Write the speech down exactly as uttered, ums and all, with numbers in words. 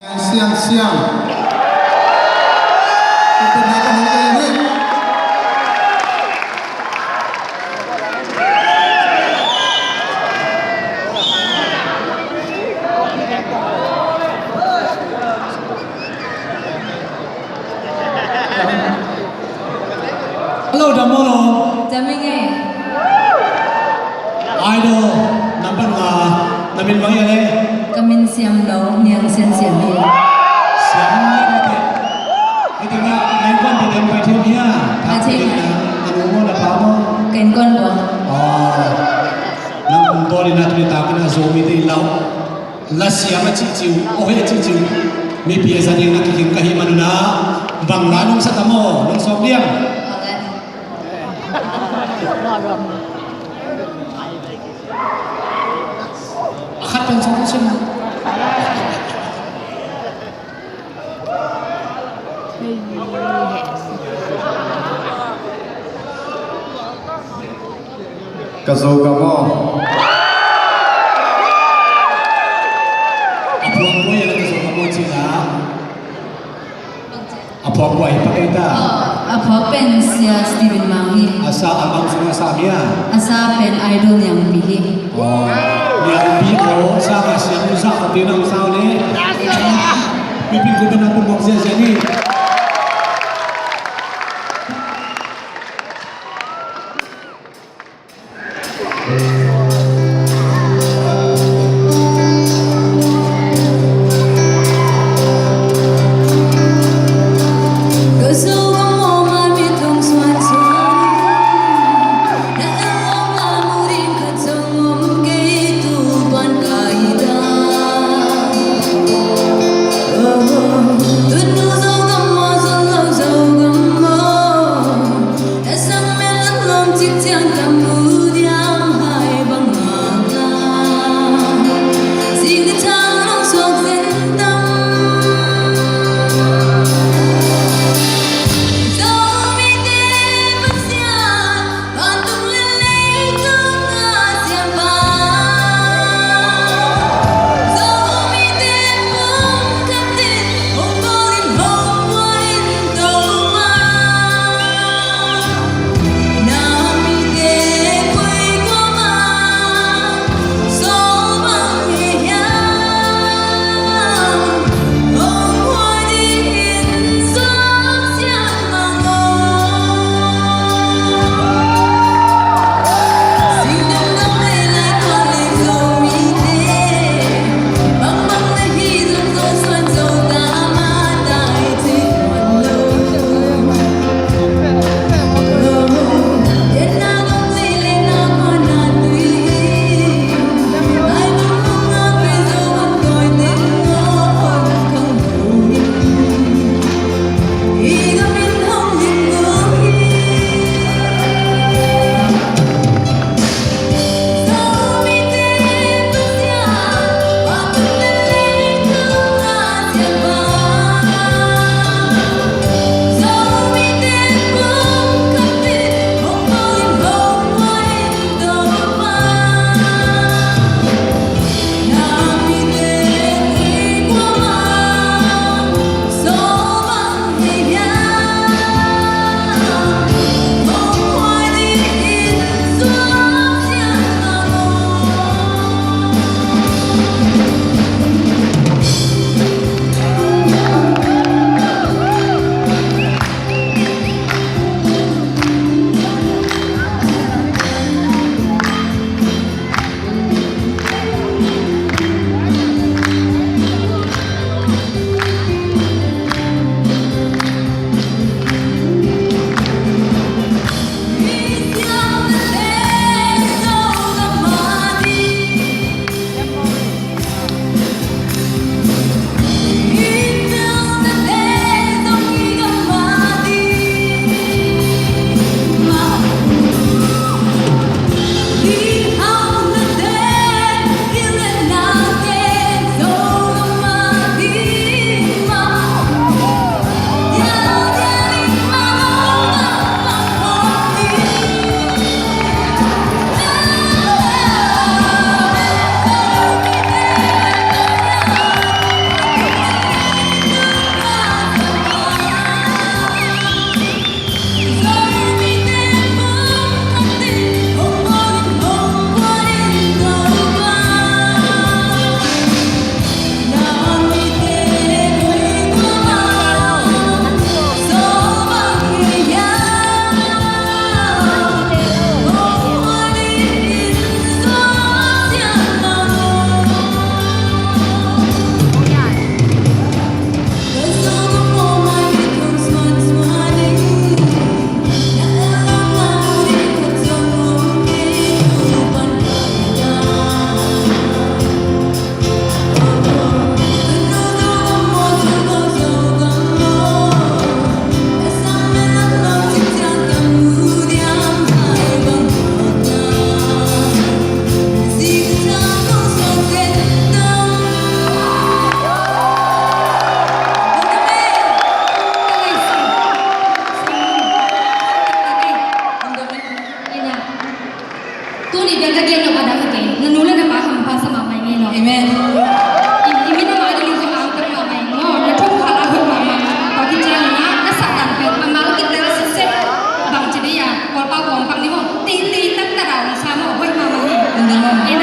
Siang, siang. Hello, dam maw lo? Dam ing e. Idol, na pan nga, na min bang hiam le? Ka min Siam Lo, Niang Sian Siam hi. Siam Lo hi te. Hi te nga, na innkuan te dam pai thei hia? Pai thei. Na, na nu maw, na pa maw? Ka innkuan kua. Oh. Nang kum tawh ni na tu ni ta ka na Zomi te in lau. La siam a cihciu, oh he a cihciu. Mipi a za ding na kikim ka hih manun ah, bang la nong sa tam aw, nong sawm diam? A khat pen sawm sim. Ka Zogam aw. A phuak kua hi a, ka Zogam aw ci la. A phuak kua hi pah kei ta. A phuak pen Sia Steven Mang hi. A sa a mang sung a sa mi a. A sa pen Idol Niangpi hi. Aw, Niangpi aw, sa a siam tu sa ka pi nang sa ni. Mi pi ku pen a phuak zia zia ni. Nang hong